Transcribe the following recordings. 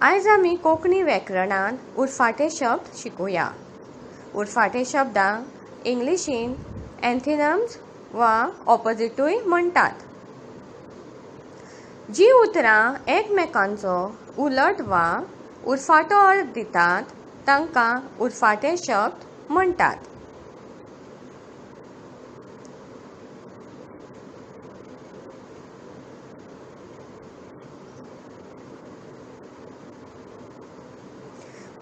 आयज आमी कोंकणी व्याकरणांत उरफाटे शब्द शिकुया. उरफाटे शब्दांक इंग्लिशीन एंथिनम्स वा ऑपोजिटूय म्हणटात. जी उतरां एकमेकांचो उलट वा उरफाटो अर्थ दितात तांकां उरफाटे शब्द म्हणटात.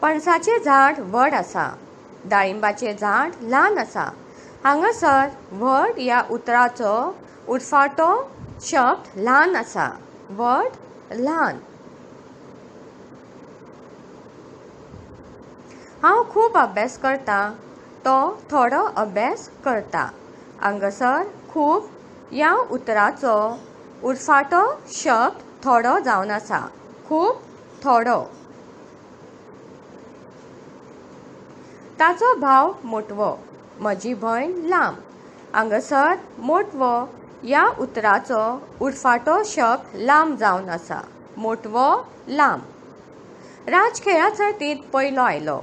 पणसाचें झाड व्हड आसा, दाळिंबाचें झाड ल्हान आसा. हांगासर व्हड ह्या उतराचो उरफाटो शब्द ल्हान आसा. व्हड ल्हान. हांव खूब अभ्यास करता, तो थोडो अभ्यास करता. हांगासर खूब ह्या उतराचो उरफाटो शब्द थोडो जावन आसा. खूब थोडो. ताचो भाव मोटवो, म्हजी भयण लांब. हांगासर मोटवो ह्या उतराचो उरफाटो शब्द लांब जावन आसा. मोटवो लांब. राज खेळा सर्तींत पयलो आयलो,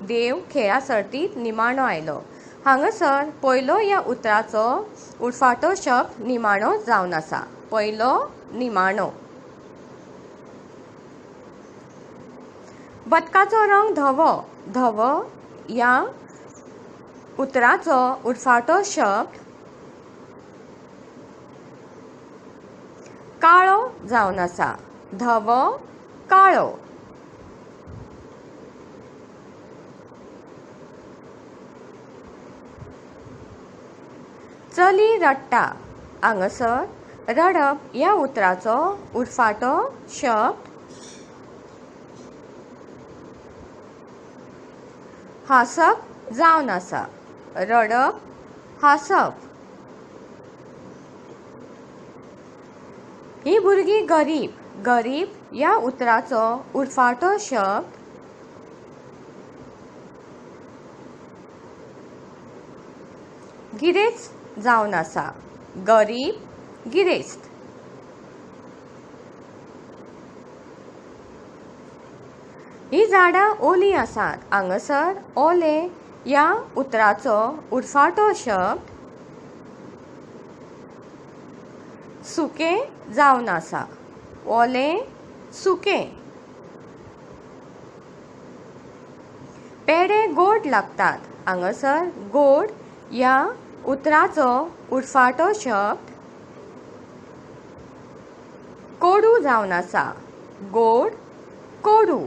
देव खेळा सर्तींत निमाणो आयलो. हांगासर पयलो ह्या उतराचो उरफाटो शब्द निमाणो जावन आसा. पयलो निमाणो. बदकाचो रंग धवो. धवो ह्या उतराचो उरफाटो शब्द काळो जावन आसा. धवो काळो. चली रडटा. हांगासर रडप ह्या उतराचो उरफाटो शब्द हांसप जावन आसा. रडप हांसप. ही भुरगीं गरीब. गरीब ह्या उतराचो उरफाटो शब्द गिरेस्त जावन आसा. गरीब गिरेस्त. ही झाडां ओली आसात. हांगासर ओले ह्या उतराचो उरफाटो शब्द सुकें जावन आसा. ओले सुकें. पेडे गोड लागतात. हांगासर गोड ह्या उतराचो उरफाटो शब्द कोडू जावन आसा. गोड कोडू.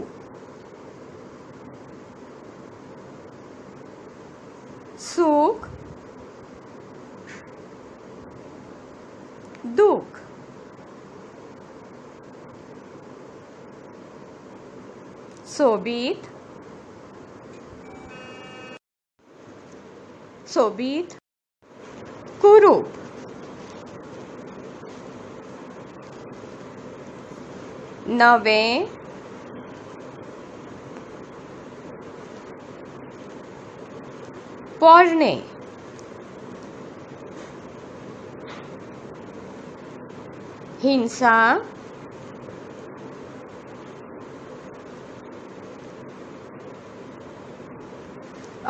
सूख दुख. सोबीत सोबीत कुरूप. नवें पोरणें. हिंसा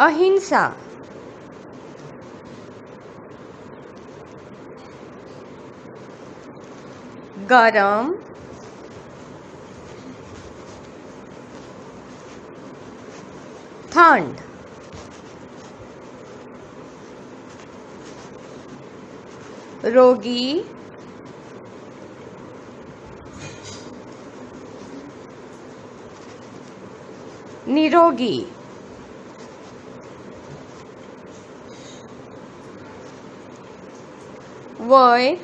अहिंसा. गरम थंड. रोगी निरोगी. वयर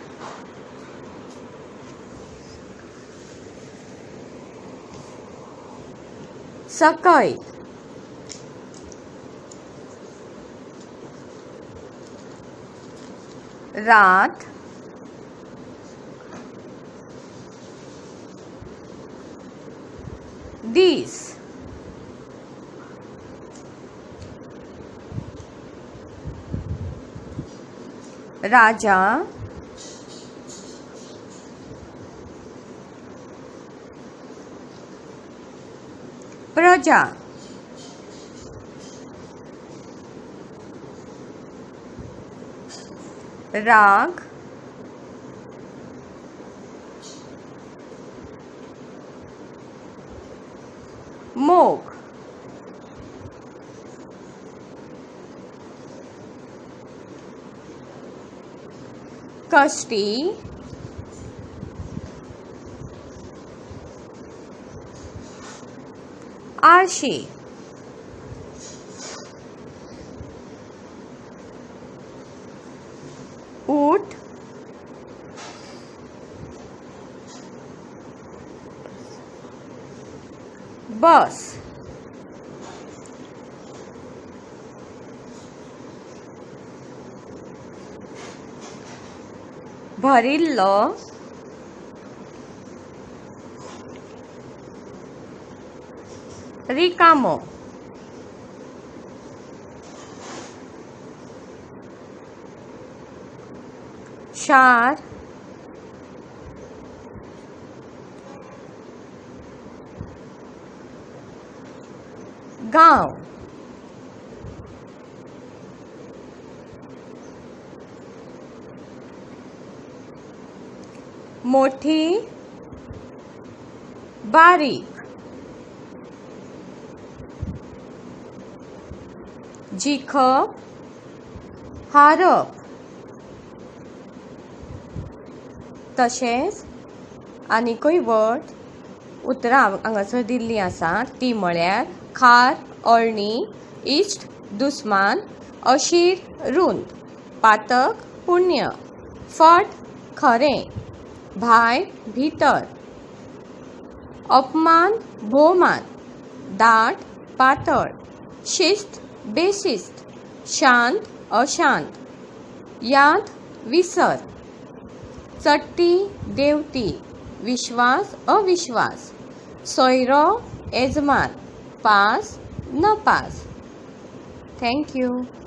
सकयल. रात दीस. राजा प्रजा. राग, मोग. कश्टी, आळशी. ऊठ, बस. भरिल्लो, रिकामो. शार, गांव. मोठी, बारीक. जिखप, हारप. तशेंच आनीकय व्हड उतरां हांगासर दिल्लीं आसात ती म्हळ्यार खार, अळणी, इश्ट, दुस्मान, अशीर, रुंद, पातक, पुण्य, फट, खरें, भायर, भितर, अपमान, भोवमान, दाट, पातळ, शिस्त, बेशिस्त, शांत, अशांत, याद, विसर, चडटी, देंवती, विश्वास, अविश्वास, सोयरो, येजमान, पास, नपास. Thank you.